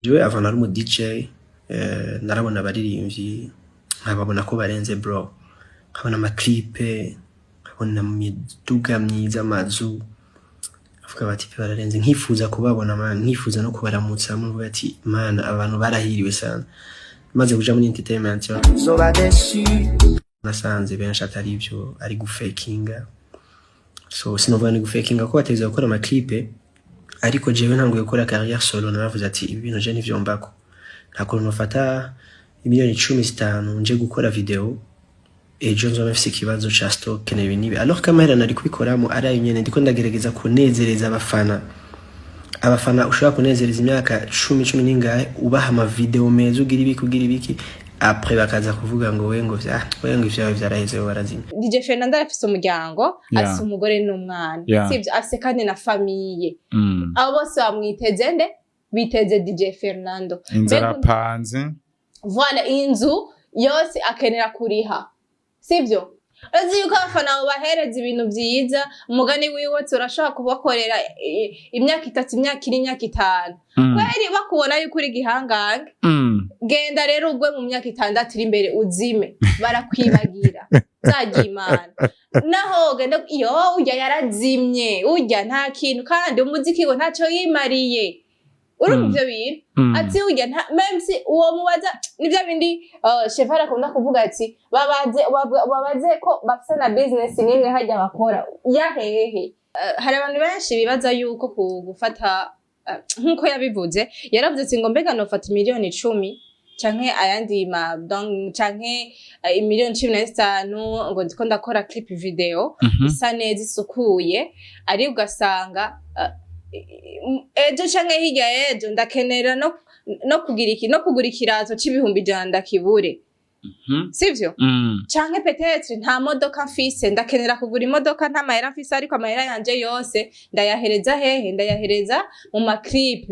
Jewe avant nari umu DJ, narabona abaririmbyi nkababona ko barenze bro, nkabona ama clip, nkabona imiduga myiza, amazu, avuga bati: "Bararenze." Nkifuza kubabona man, nkifuza no kubaramutsa, mvuga ati: "Man, abantu barahiriwe sana." Maze kuja muri entertainment nasanze benshi atari ivyo, ari gufakinga. So sinovuga ni gufakinga ko bategeza gukora ama clip, ariko jewe ntanguye gukora carrière solo naravuze ati: "Ibi bintu je ntivyombako. Nta kuntu nofata imiliyoni 10, 5 nje gukora video, ejo nzoba mfise ikibazo ca stock n'ibi n'ibi, alors ko amahera nari kubikoramo ari ayo nyene ndiko ndagerageza kunezereza abafana." Abafana ushobora kunezereza imyaka 10, cumi n'ingahe, ubaha ama video meza, ugira ibiki, ugira ibiki, après bakaza kuvuga ngo we ngo vya we ngo ivyawe vyaraheze, barazimya. DJ Fernando arafise umuryango, afise umugore n'umwana, sivyo? Afise kandi na famille. Abo bose bamwiteze nde? Biteze DJ Fernando. Inzu Mbega arapanze. Voilà, inzu yose akenera kuriha, sivyo? Uzi yuko abafana bahereza ibintu vyiza, umugani wiwe turashobora kubakorera imyaka 3, imyaka 4, imyaka 5, kweri bakubona yuko uri igihangange. Genda rero ugwe mu myaka 6 iri imbere, uzime, barakwibagira zagiye Imana. Naho genda iyo urya yarazimye, urya nta kintu, kandi umuziki we ntacyo yimariye. Urumva ivyo bintu? Ati urya nta même si uwo mubaza nivyo bindi. Chefari akunda kuvuga ati babaze babaze ko bafise na business nimwe hajya bakora yahehe. Hari abantu benshi bibaza yuko ku gufata, nkuko yabivuze, yaravuze ati ngo mbega nofata imiliyoni 10 canke ayandi ma donc canke imiliyoni 15 ngo ndiko ndakora clip video isa neza, isukuye, ari ugasanga ejo canke hirya y'ejo ndakenera no kugira iki, no kugura ikirato c'ibihumbi 100, ndakibure, sivyo? Canke peut-être nta modoka mfise, ndakenera kugura imodoka, nta mahera mfise, ariko amahera yanje yose ndayahereza hehe? Ndayahereza mu ma clip.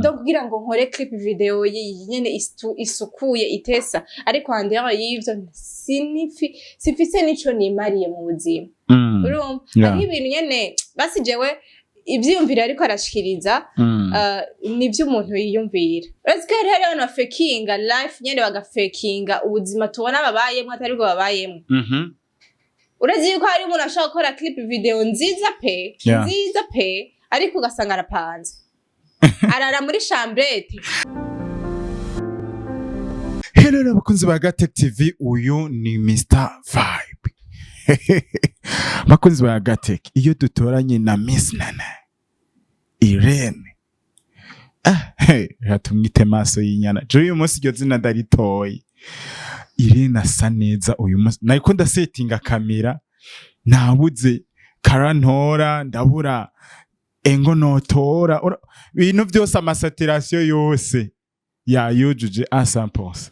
Donc kugira ngo nkore clip video nyene isukuye, itesa, ariko en dehors y'ivyo simfise nico nimariye mu buzima. Urumva? Hariho ibintu nyene basi jewe ivyiyumviro ariko arashikiriza, nivyo umuntu yiyumvira. Uretse ko hari abantu bafekinga life nyene, bagafekinga ubuzima tubona babayemwo atari bwo babayemwo. Uretse yuko hari umuntu ashobora gukora clip video nziza pe, nziza pe, ariko ugasanga arapanze, arara muri chambrette. Hello abakunzi ba Gatech TV, uyu ni Mr Vibe. Bakunzi ba Gatech, iyo dutoranye na Miss Nana Irene, ah, hey, reka tumwite maso y'inyana. Je uyu munsi iryo zina ndaritoye. Irene asa neza uyu munsi. Nariko ndasetinga kamera, nabuze karantora, ndabura engo notora. Ibintu byose, ama saturation yose yayujuje a 100%.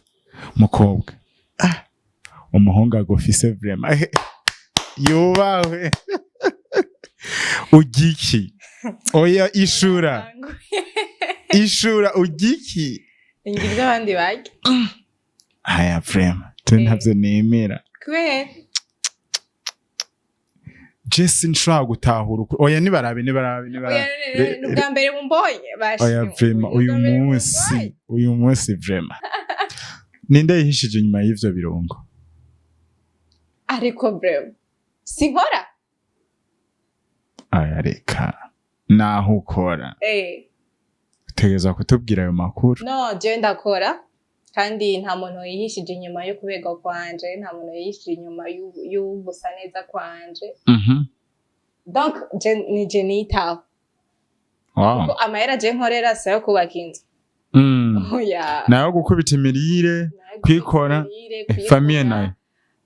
Mukobwa, ah, umuhungu agufise vraiment yubahwe. Ugiki? Oya, ishura, ishura, ugiki? Ngira ibyo abandi barya. Aya vraiment tu ntavyo nemera. Kubera? Je sinshobora gutahura oya, nibarabe, nibarabe, nibarabe. Oya, ni ubwa mbere mumbonye bashi. Oya, vraiment Ni uyu ubwa mbere munsi mumbonye. Uyu munsi vraiment ninde yihishije inyuma y'ivyo birungo? Ariko vraiment sinkora. Aya, reka, naho ukora, utegerezwa kutubwira ayo makuru. No, jewe ndakora, kandi nta muntu yihishije inyuma yo kuberwa kwanje, nta muntu yihishije inyuma y'ugusa neza kwanje. Donc je ni je nitaho, kuko amahera je nkorera si ayo kubaka inzu. Oya. Nayo gukubita imirire. Nayo Kwikora, imirire, eh, famille kwikora.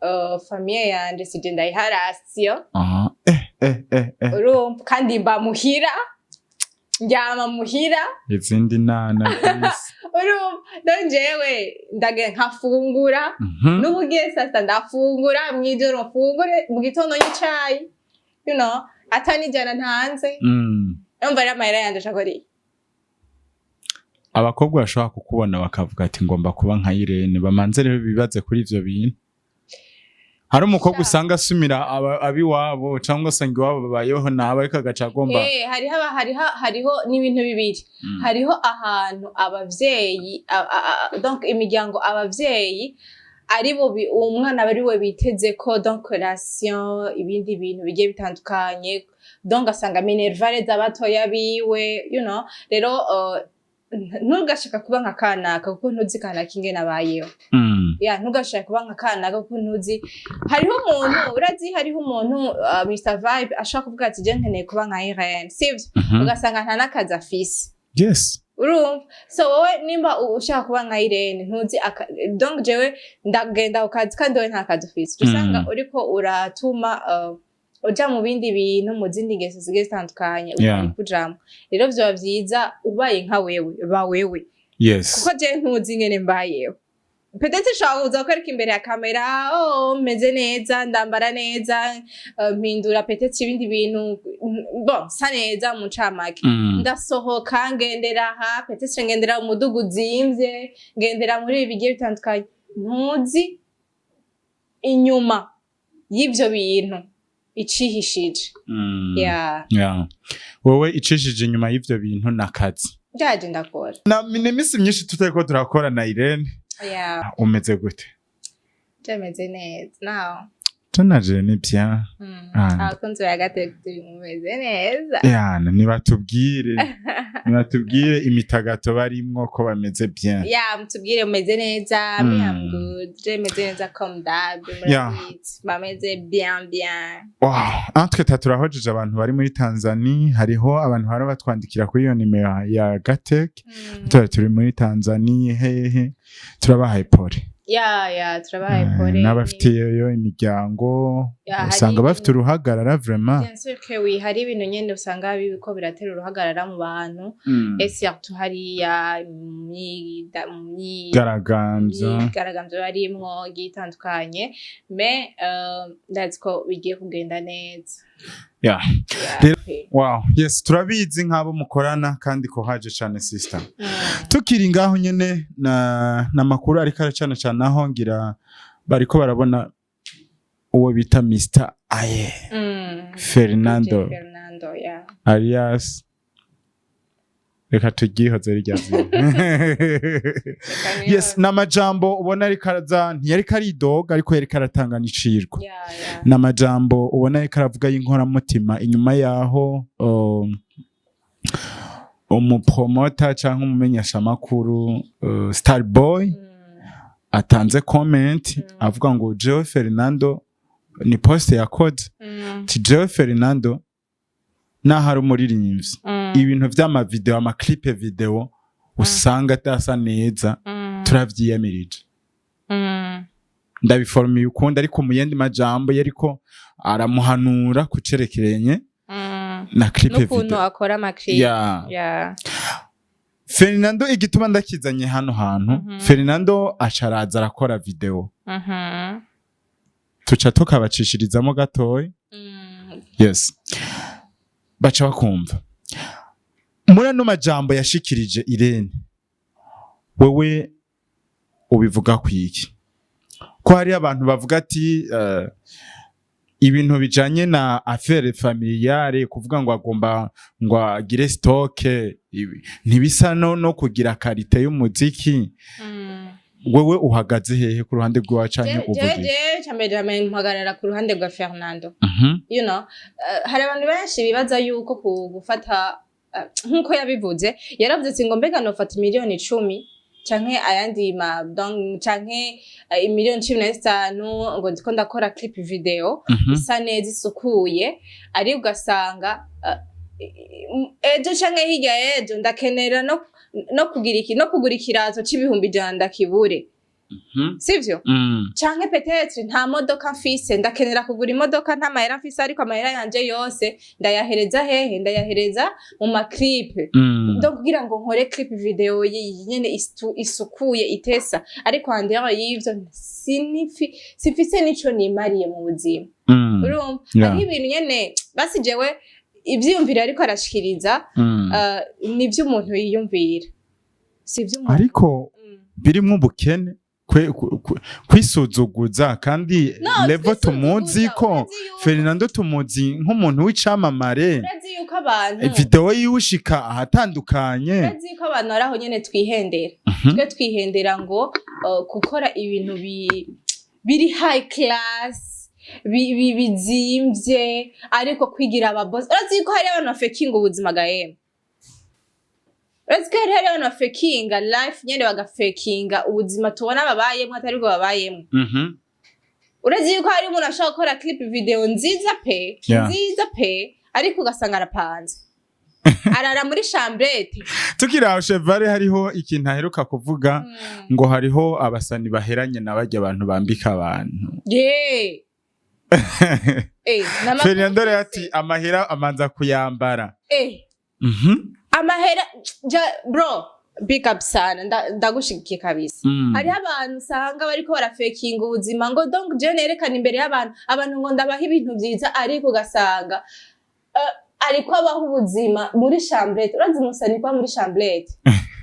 nayo? Famille yanje sije ndayiha ration. Aha, eh eh eh eh. Urumva, kandi mba muhira, ndyama muhira. Izindi nana kwisi. Urumva, donc jewe ndagenda nkafungura. N'ubu ugiye sasa ndafungura, mw'ijoro mfungure, mu gitondo nywa icayi, ata n'ijana ntanze. Urumva rero amahera yanje ashakora iki? Abakobwa bashobora kukubona bakavuga ati: "Ngomba kuba nka Irene." Bamanze rero bibaze kuri ivyo bintu. Hari umukobwa Sha. usanga asumira abiwabo, cyangwa usanga iwabo babayeho nabi, ariko agaca agomba Hariho n'ibintu bibiri. Hariho ahantu abavyeyi donc imiryango, abavyeyi aribo umwana aba ari we biteze ko donc ration, ibindi bintu bigiye bitandukanye, donc asanga minerval z'abatoya biwe. Rero ntugashaka kuba nka kanaka kuko ntuzi kanaka ingene abayeho. Ya, ntugashaka kuba nka kanaka kuko ntuzi. Hariho umuntu, urazi, hariho umuntu, Mr Vibe, ashaka kuvuga ati: "Je nkeneye kuba nka Irene", sivyo? Ugasanga nta n'akazi afise. Urumva, so wowe nimba ushaka kuba nka Irene, ntuzi donc jewe ndagenda ku kazi kandi wowe nta kazi ufise. Usanga uriko uratuma uja mu bindi bintu, mu zindi ngeso zigiye zitandukanye utari kujamwo. Rero vyoba vyiza ubaye nka wewe, ba wewe, kuko je ntuzi ingene mbayeho. Peut-être nshobora kuza kwereka imbere ya kamera: "Oh, meze neza, ndambara neza, mpindura peut-être ibindi bintu, bon, sa neza mu ncamake." Ndasohoka, ngendera aha, peut-être ngendera umudugu uzimvye, ngendera muri ibi bigiye bitandukanye. Ntuzi inyuma y'ivyo bintu icihishije. Yeah. Yeah. Wowe icishije inyuma y'ivyo bintu n'akazi. Byaje ndakora. Na ni iminsi myinshi tutariko turakora na Irene. Umeze gute? Byameze neza nawe? Tunaje ni bien. Ah. Abakunzi ba Gatete, mumeze neza? Yana, nibatubwire imitagato barimwo ko bameze bien. Ya, mutubwire mumeze neza. Me, I'm good, je meze neza comme d'hab. Murabizi, bameze bien bien. Wow. Entre turahojeje abantu bari muri Tanzania. Hariho abantu bari batwandikira kuri iyo nimero ya Gatek. Tuba turi muri Tanzania hehe, turabahaye pole. Ya, turabahaye pole. N'abafiteyo imiryango Ya, hari usanga bafite uruhagarara vraiment. Bien sûr que oui, hari ibintu nyene usanga biriko biratera uruhagarara mu bantu, et surtout hariya mu garagambyo. Myigaragambyo barimwo igiye itandukanye, mais ndazi ko bigiye kugenda neza. Yeah. Wow, yes, turabizi nk'abo mukorana kandi ko haje cane, sister. Tukiri ngaho nyene na makuru ariko aracana cane, aho ngira bariko barabona uwo bita Mr. Aye Fernando. DJ Fernando, yeah. Alias, reka turyihoze rirya zina. Reka. Yes, n'amajambo ubona ariko araza, ntiyariko aridoga ariko yariko aratanga n'icirwa. N'amajambo ubona ariko aravuga y'inkoramutima inyuma yaho umupromota canke umumenyeshamakuru Starboy atanze comment avuga ngo jewe Fernando, ni post yakoze, ati: "Jewe Fernando, naho ari umuririmbyi, ibintu vy'amavideo, amaclip video usanga adasa neza, turavyiyamirije." Ndabiforomiye ukundi, ariko mu yandi majambo yariko aramuhanura kucerekeranye na clip n'ukuntu video akora amaclip. Yeah. Fernando, igituma ndakizanye hano hantu, Fernando acaraza arakora video, tuca tukabacishirizamo gatoya. Yes, baca bakumva muri ano majambo yashikirije. Irene, wewe ubivuga kwiki ko hari abantu bavuga ati ibintu bijanye na affaire familiale, kuvuga ngo agomba ngo agire stock, ntibisa no kugira qualité y'umuziki? Wewe uhagaze hehe ku ruhande rwawe canke uvuga iki? Jewe cambere mpagarara ku ruhande rwa Fernando. Hari abantu benshi bibaza yuko ku gufata, nkuko yabivuze, yaravuze ati ngo mbega nofata miliyoni 10 canke ayandi ma donc canke imiliyoni 15 ngo ndiko ndakora clip video isa neza, isukuye, ariko ugasanga ejo canke hirya y'ejo ndakenera no kugira iki, no kugura ikirato c'ibihumbi 100 ndakibure. Sivyo? Canke peut-être nta modoka mfise, ndakenera kugura imodoka, nta mahera mfise, ariko amahera yanje yose ndayahereza hehe? Ndayahereza mu maclip. Donc kugira ngo nkore clip video nyene isukuye, itesa, ariko hanze y'ivyo simfise nico nimariye mu buzima. Urumva, hariho ibintu nyene basi jewe ivyiyumviro ariko arashikiriza, ni ivy'umuntu yiyumvira, si ivy'umuntu. Ariko birimwo ubukene, Kwisuzuguza kandi No, level tumuzi ko urazi Fernando tumuzi nk'umuntu w'icamamare. Urazi yuko abantu Video yiwe ushika ahatandukanye. Urazi yuko abantu ari aho nyene twihendera. Twe twihendera ngo gukora ibintu biri high class, bizimvye, ariko kwigira ababosi. Urazi yuko hari abantu bafekinga ubuzima gahema? Urazi ko hari abantu bafekinga life nyene, bagafekinga ubuzima tubona babayemwo atari bwo babayemwo? Urazi yuko hari umuntu ashobora gukora clip video nziza pe, nziza pe, ariko ugasanga arapanze, arara muri chambrette. Tukiri aho, Chevale hariho ikintu aheruka kuvuga ngo hariho abasani baheranye na barya abantu bambika abantu. Yeah. Fernando rero ati amahera amanza kuyambara. Amahera ja bro, big up sana, ndagushigikiye kabisa. Hariho abantu usanga bariko barafekinga ubuzima ngo donc je nerekana imbere y'abantu, abantu ngo ndabaha ibintu vyiza, ariko ugasanga ariko abaho ubuzima muri chambrette. Urazi umusani kuba muri chambrette?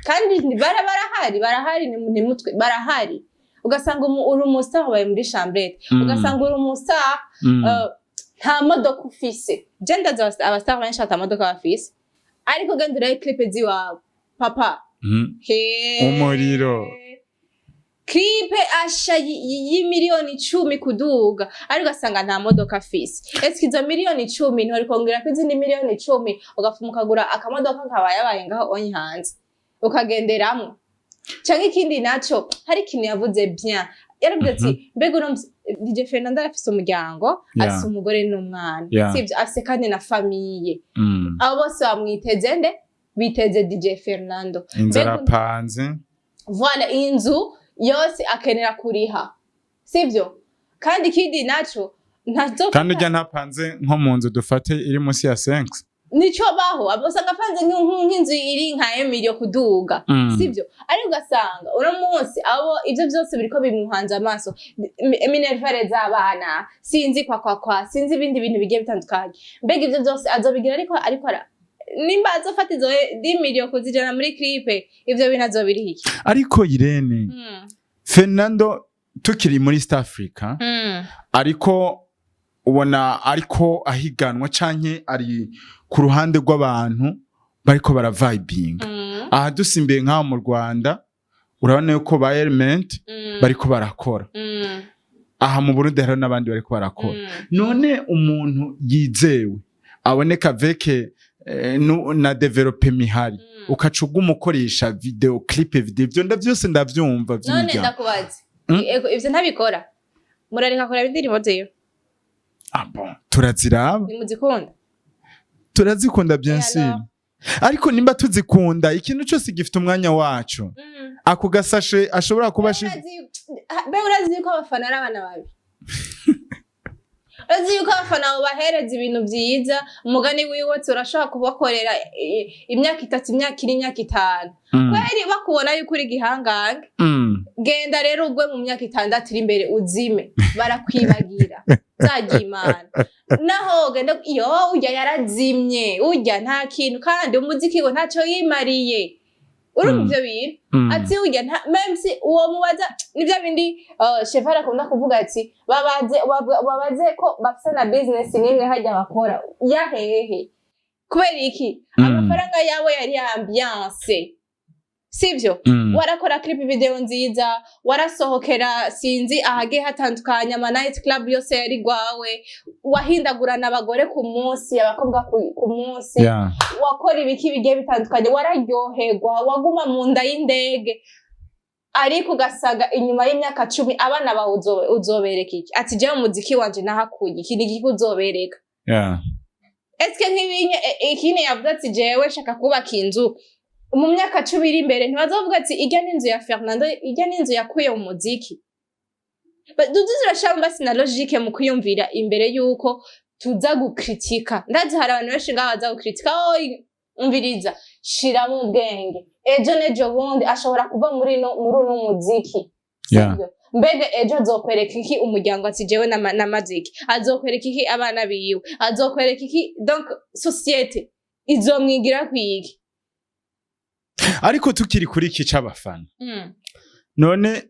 Kandi barahari, barahari, ni mutwe barahari. Ugasanga uri umustar wabaye muri chambrette. Ugasanga uri umustar, nta modoka ufise. Je ndazi abastar benshi ata modoka bafise, ariko genda urabe clip ziwabo papa. He. Umuriro. Clip asha y'10 miliyoni kuduga, ariko ugasanga nta modoka afise. Eske izo 10 miliyoni ntori kongerako izindi 10 miliyoni ugafuma ukagura akamodoka kabaye yabaye ngaho onye hanze ukagenderamwo? Canke ikindi naco, hari ikintu yavuze bien, yaravuze ati mbega uno DJ Fernando arafise umuryango, afise umugore n'umwana, sivyo? Afise kandi na famille. Abo bose bamwiteze nde? Biteze DJ Fernando. Inzu arapanze. Voilà, inzu yose akenera kuriha, sivyo? Kandi ikindi naco, ntazo Kandi ujya ntapanze nko mu nzu dufate iri munsi ya 5. Nico baho abo usanga apanze nk'inzu iri nka emilio kuduga, sivyo? Ariko ugasanga uno munsi abo ivyo byose biriko bimuhanze amaso, minerval z'abana, sinzi kwa kwa kwa, sinzi ibindi bintu bigiye bitandukanye. Mbega ivyo byose azobigira? Ariko nimba azofata izo 10 miliyoni kuzijana muri clip, ivyo bintu azobiriha iki? Ariko Irene, Fernando tukiri muri East Africa, ariko ubona ariko ahiganwa canke ari ku ruhande rw'abantu bariko baravibinga. Aha dusimbiye nk'aho mu Rwanda, urabona yuko ba Element bariko barakora. Aha mu Burundi hariho n'abandi bariko barakora. None umuntu yizewe aboneka veke na développement ihari, ukaca uguma ukoresha video clip, video, ivyo vyose ndavyumva None vy'imiryango. Ndakubaza. Ego, ivyo ntabikora, murareka kuraba indirimbo ziwe? Ah bon, turaziraba. Nimuzikunda? Turazikunda bien sûr. Alors? Ariko nimba tuzikunda, ikintu cyose gifite umwanya waco. Ako gasashe ashobora kuba Be urazi yuko abafana ari abana babi? Urazi yuko abafana bahereza ibintu vyiza? Umugani wiwe urashobora kubakorera imyaka 3, imyaka 4, imyaka 5, kweri bakubona yuko uri igihangange. Genda rero ugwe mu myaka 6 iri imbere, uzime, barakwibagira zagiye Imana. Naho genda iyo urya yarazimye, urya nta kintu, kandi umuziki we ntacyo yimariye. Urumva ivyo bintu? Ati urya nta même si uwo mubaza nivyo bindi, Chevale akunda kuvuga ati babaze babaze ko bafise na business nimwe hajya bakora yahehe. Kubera iki? Amafaranga yabo yari ambiance, sivyo? Warakora clip video nziza, warasohokera sinzi ahagiye hatandukanye, ama night club yose yari gwawe, wahindagurana abagore ku munsi, abakobwa ku munsi, wakora ibiki bigiye bitandukanye, wararyoherwa, waguma mu nda y'indege, ariko ugasanga inyuma y'imyaka 10 abana bawe uzobereka iki? Ati jewe umuziki wanje nahakuye iki, ni iki uzobereka? Eske nk'ibinye ikindi yavuze ati jewe nshaka kubaka inzu mu myaka 10 iri imbere, ntibazovuga ati irya n'inzu ya Fernando, irya n'inzu yakuye mu muziki? Duze turashira basi na logique mu kwiyumvira imbere yuko tuza gukritika. Ndazi hari abantu benshi ngaho baza gukritika. Oh, umviriza, shiramo ubwenge. Ejo n'ejo bundi ashobora kuva muri uno muziki, sivyo? Mbega ejo azokwereka iki umuryango ati jewe namaze iki? Azokwereka iki abana biwe? Azokwereka iki? Donc société izomwigira kwiki? Ariko tukiri kuri iki c'abafana, none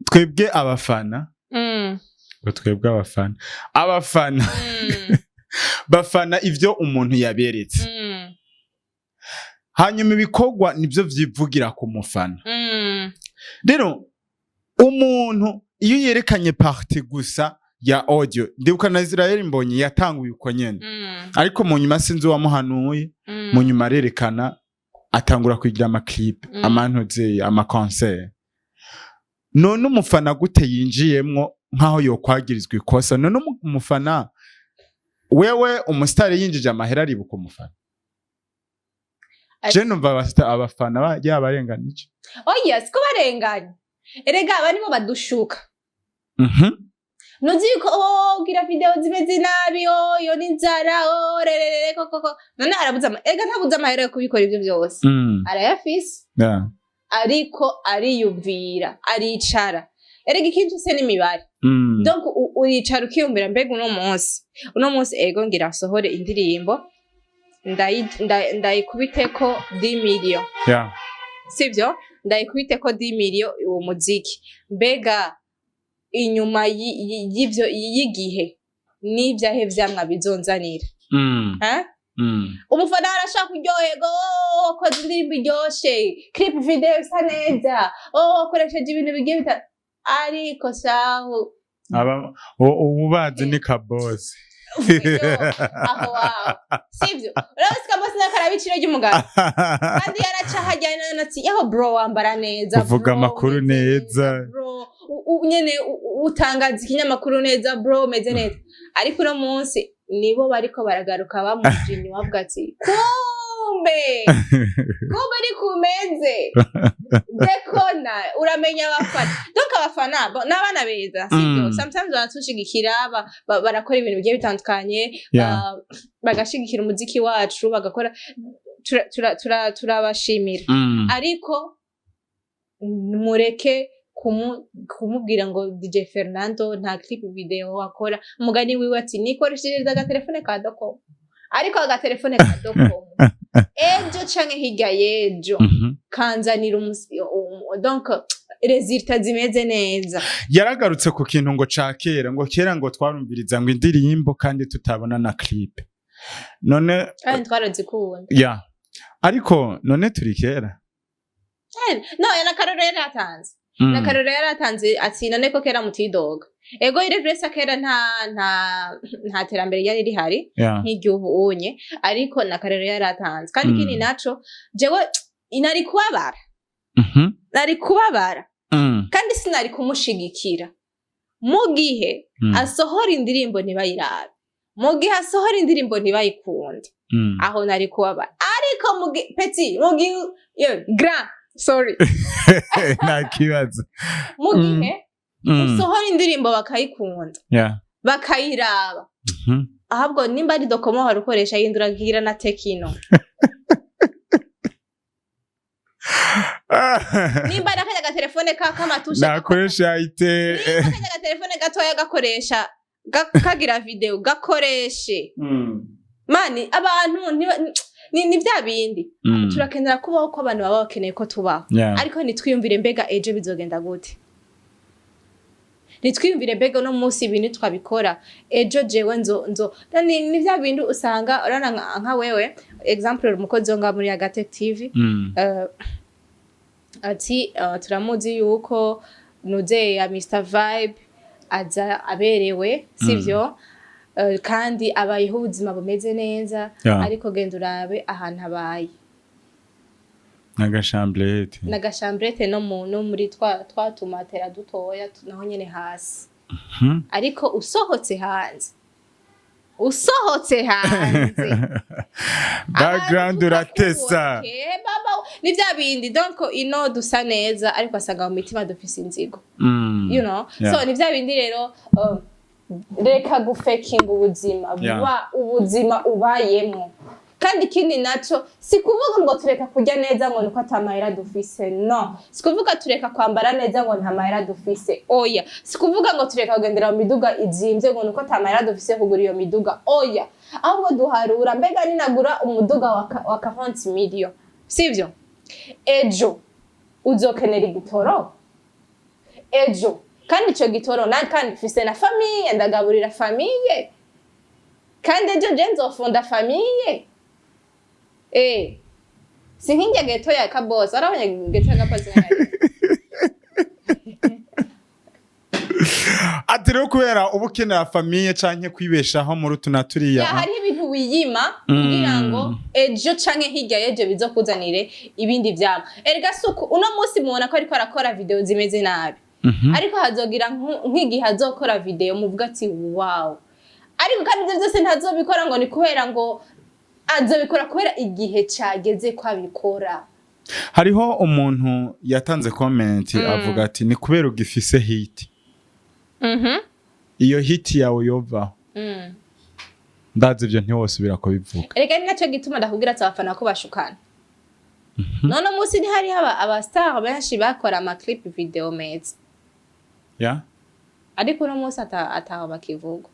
Twebwe abafana, ngo twebwe abafana bafana ivyo umuntu yaberetse, hanyuma ibikorwa nivyo vyivugira ku mufana. Rero umuntu iyo yerekanye partie gusa ya audio, ndibuka na Israel Mbonyi yatanguye uko nyene, ariko mu nyuma sinzi uwamuhanuye, mu nyuma arerekana, atangura kugira ama clip, amantuze, ama concert. None umufana gute yinjiyemwo nkaho yokwagirizwa ikosa? None umufana wewe, umusitari yinjije amahera, aribuka umufana? Je numva abafana yabarenganije. Oya, siko barenganye. Erega aba nibo badushuka. Ntuzi yuko, oh, ugira video zimeze nabi, oh, iyo n'inzara, oh, rererere, koko none arabuze erega ntabuze amahera yo kubikora ivyo byose. Arayafise. Ariko ariyumvira, aricara. Erega ikintu se n'imibare. Donc uricara ukiyumvira: mbega uno munsi ego ngira asohore indirimbo, ndayikubiteko 10 million, sivyo? Ndayikubiteko 10 million uwo muziki, mbega inyuma y'ivyo y'igihe n'ivyahe vyamwa bizonzanira? Eh? Umufana arashaka kuryoherwa: "Oh, wakoze indirimbo iryoshe, clip video isa neza, oh, wakoresheje ibintu bigiye bita." Ariko sahu. Aba ububazi ni kabose. Aho wawe sivyo? Urabona kabose n'akaraba iciro ry'umugabo, kandi yaraca hajya none ati: "Yaho bro, wambara neza, Uvuga bro, amakuru umeze neza." Bro, nyene utangaza ikinyamakuru neza, bro, umeze neza. Ariko uno munsi nibo bariko baragaruka bamuja inyuma, bavuga ati: "Kumbe kumbe ni kumeze dekona." Uramenya abafana, donc abafana n'abana beza, sibyo? Sometimes baratushigikira, barakora ibintu bigiye bitandukanye, bagashigikira umuziki wacu, bagakora, turabashimira. Ariko mureke kumubwira ngo DJ Fernando nta clip video akora. Umugani wiwe ati: "Nikoreshereza agatelefone ka Docomo." Ariko agatelefone ka Docomo ejo canke hirya y'ejo kanzanira donc résultats zimeze neza. Yaragarutse ku kintu ngo ca kera, ngo kera ngo twarumviriza ngo indirimbo kandi tutabona na clip. None Kandi twarazikunda. Ya, ariko none turi kera? No, n'akarorero yari yatanze. N'akarorero yari yatanze ati: "None ko kera mutidoga?" Ego, irevuresa kera nta terambere ryari rihari nk'iry'ubu unye, ariko n'akarorero yari atanze. Kandi ikindi naco, jewe nari kubabara, nari kubabara, kandi sinari kumushigikira mu gihe asohora indirimbo ntibayirabe, mu gihe asohora indirimbo ntibayikunde. Aho nari kubabara. Ariko mu gihe petit, mu gihe yo grand, sorry, Nta kibazo. mu gihe usohora indirimbo bakayikunda, bakayiraba, ahubwo nimba ari Docomo wari ukoresha, hindura, gira na Tecno. Nimba ari akanya gatelefone ka kama touches, Nakoresha ite? Nimba akanya gatelefone gatoya gakoresha kagira video, gakoreshe. Mani, abantu ni bya bindi. Turakenera kubaho ko abantu baba bakeneye ko tubaho, ariko ntitwiyumvire: mbega ejo bizogenda gute? Nitwiyumvire: mbega uno munsi ibintu twabikora, ejo jewe nzo ni bya bindi usanga urabona nka wewe, exemple, umukozi wo ngaha muri Agatec TV, ati turamuzi yuko nuze ya Mr Vibe aza aberewe, sivyo? Kandi abayeho ubuzima bumeze neza, ariko genda urabe ahantu abaye. N'agashambrete. N'agashambrete, no muri twa tumatera dutoya, naho nyene hasi. Ariko usohotse hanze, Background abantu uratesa. tutakubona. Baba, ni bya bindi. Donc ino dusa neza, ariko asanga mu mitima dufise inzigo. So ni bya bindi rero, reka gufekinga ubuzima. Buba ubuzima ubayemo. Kandi ikindi naco, si kuvuga ngo tureka kurya neza ngo nuko ata mahera dufise. No si kuvuga tureka kwambara neza ngo nta mahera dufise. Oya. Si kuvuga ngo tureka kugendera mu miduga izimvye ngo nuko ata mahera dufise kugura iyo miduga. Oya. Ahubwo duharura: mbega ninagura umuduga wa 40 million, sivyo, ejo uzokenera igitoro? Ejo kandi ico gitoro na kandi mfise na famille, ndagaburira famille, kandi ejo je nzofunda famille. Si nk'irya ghetto ya Kabosi. Warabonye ghetto ya Kabosi nk'ayo? Ati rero kubera uba ukenera famille canke kwibeshaho muri utu na turiya. Ya, hariho ibintu wiyima kugira ngo ejo canke hirya y'ejo bizokuzanire ibindi vyama. Erega suku uno munsi mubona ko ariko arakora video zimeze nabi, ariko hazogira nk'igihe azokora video muvuga ati "Wow." Ariko kandi ivyo vyose ntazobikora ngo ni kubera ngo azobikora kubera igihe cageze ko abikora. Hariho umuntu yatanze comment avuga ati ni kubera ugifise hit, iyo hit yawe yovaho, ndazi ibyo ntiwosubira kubivuga. Erega ni naco gituma ndakubwira ati abafana ko bashukana. None munsi ntihariho aba star benshi bakora ama clip video meza, ariko uno munsi ataho bakivuga?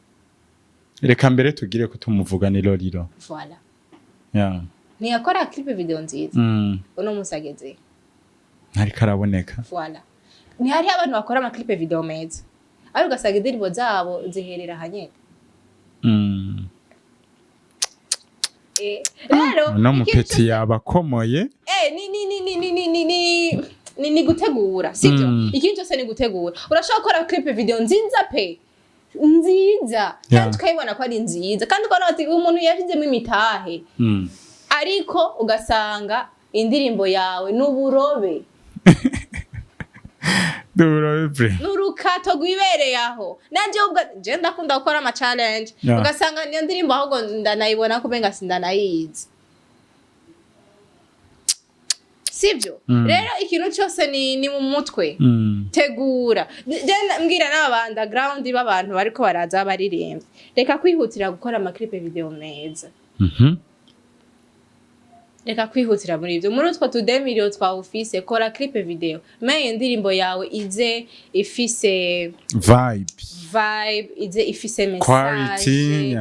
Reka mbere tugire ko tumuvuga ni Lolilo. Voilà. Ntiyakora clip video nziza? Uno munsi ageze Ntariko araboneka. Voilà, ntihariho abantu bakora ama clip video meza, ariko ugasanga indirimbo zabo ziherera ahanyene. Rero Uno ikintu mupeti yabakomoye. Ni gutegura, sibyo? Ikintu cyose ni gutegura. Urashobora gukora clip video nziza pe, nziza, kandi tukayibona ko ari nziza, kandi ukabona ati umuntu yashyizemo imitahe, ariko ugasanga indirimbo yawe n'uburobe. Duro bre. N'urukato rwibereye aho. Nanje ubwo je ndakunda gukora ama challenge, ugasanga niyo ndirimbo ahubwo ndanayibona ko umenga sindanayizi, sibyo? Rero ikintu cyose ni mu mutwe. Tegura. Je mbwira n'aba underground b'abantu bariko baraza baririmbye, reka kwihutira gukora ama clip video meza. Reka kwihutira muri ibyo. Muri utwo tudemiriyo twawe ufise, kora clip video, mais iyo ndirimbo yawe ize ifise vibe, vibe, ize ifise message. Quality.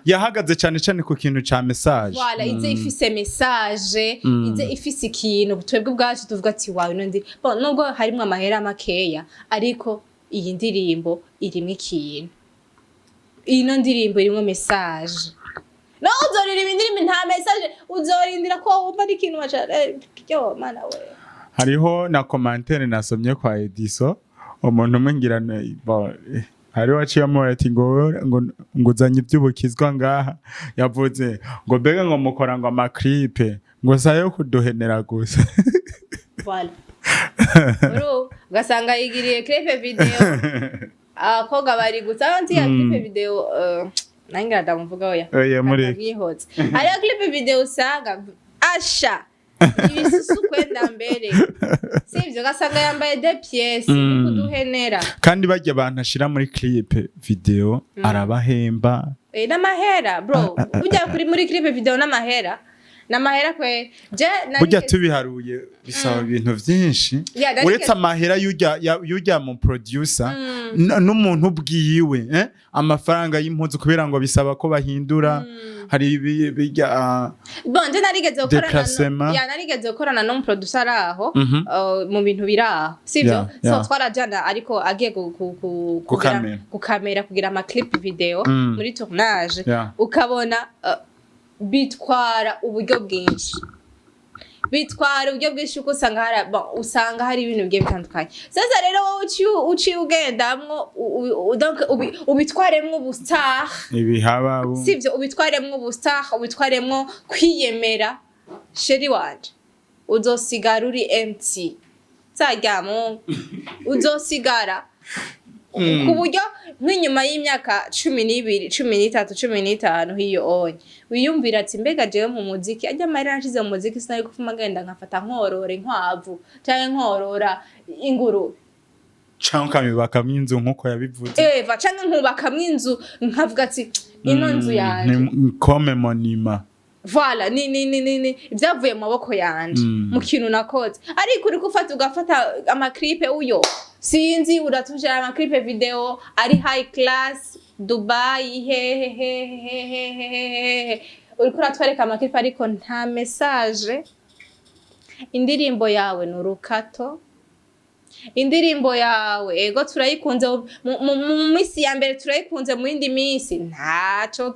Yahagaze cyane cyane ku kintu ca message. Voilà, ize ifise message, ize ifise ikintu twebwe ubwacu tuvuga ati "Wawe, ino ndi bon, nubwo harimwo amahera makeya, ariko iyi ndirimbo irimwo ikintu, ino ndirimbo irimwo message." No uzoririmba indirimbo nta message, uzorindira ko wumva ari ikintu waca yo mana we. Hariho na commentaire nasomye kwa Ediso, umuntu umwe ngira hariho aciyemo ati ngo uzanye iby'ubukizwa ngaha. Yavuze ngo mbega ngo mukora ngo ama clip ngo sayo kuduhenera gusa. Voilà, uru ugasanga yigiriye clip video, abakobwa bari gusa nti ya clip video, nange ndamuvuga, oya. Oya, mureke. Ndamwihotse. Hariho clip video usanga asha ibisusu kwenda mbere, sivyo? Ugasanga yambaye deux pièces, kuduhenera. Kandi bajya abantu ashira muri clip video arabahemba. N'amahera bro, ujya kuri muri clip video n'amahera, n'amahera kwe. Je Burya tubiharuye bisaba ibintu byinshi. Yeah, uretse amahera y'ujya mu producer n'umuntu ubwiwe, amafaranga y'impuzu, kubera ngo bisaba ko bahindura, hari bijya Bon, je narigeze gukorana déplacement. Ya, narigeze gukorana n'umuproducer ari aho, mu bintu biri aho, sivyo? So twarajana, ariko agiye Gukamera. Gukamera, kugira ama clip video muri tournage, ukabona bitwara uburyo bwinshi, bitwara uburyo bwinshi, kuko usanga hari, bon, usanga hari ibintu bigiye bitandukanye. Sasa rero wowe uciye ugendamwo donc ubitwaremwo ubustar. Ibihaba Sivyo? Ubitwaremwo ubustar, ubitwaremwo kwiyemera, chéri wanje, uzosigara uri empty. Zaryamo uzosigara ku buryo nk'inyuma y'imyaka 12, 13, 15 hiyo onye wiyumvira ati mbega jewe mu muziki ajya amahera nashize mu muziki, sinari gufuma ngenda nkafata nkorora inkwavu canke nkorora ingurube. Canke ukamubakamo inzu nk'uko yabivuze. Eva, canke nkubakamwo inzu, nkavuga ati ino nzu yanje. Ni comme monument. Voilà, ni ibyavuye mu maboko yanje, mu kintu nakoze. Ariko uriko ufata, ugafata ama clip, uyo sinzi uratujana ama clip video ari high class, Dubai, hehe hehe hehe hehe, uriko uratwereka ama clip ariko nta message, indirimbo yawe ni urukato. Indirimbo yawe, ego, turayikunze mu minsi ya mbere, turayikunze mu yindi minsi ntaco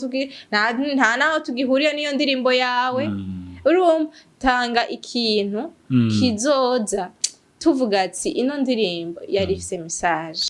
nta naho tugihuriye n'iyo ndirimbo yawe. Urumva, tanga ikintu kizoza tuvuga ati ino ndirimbo yari ifise message.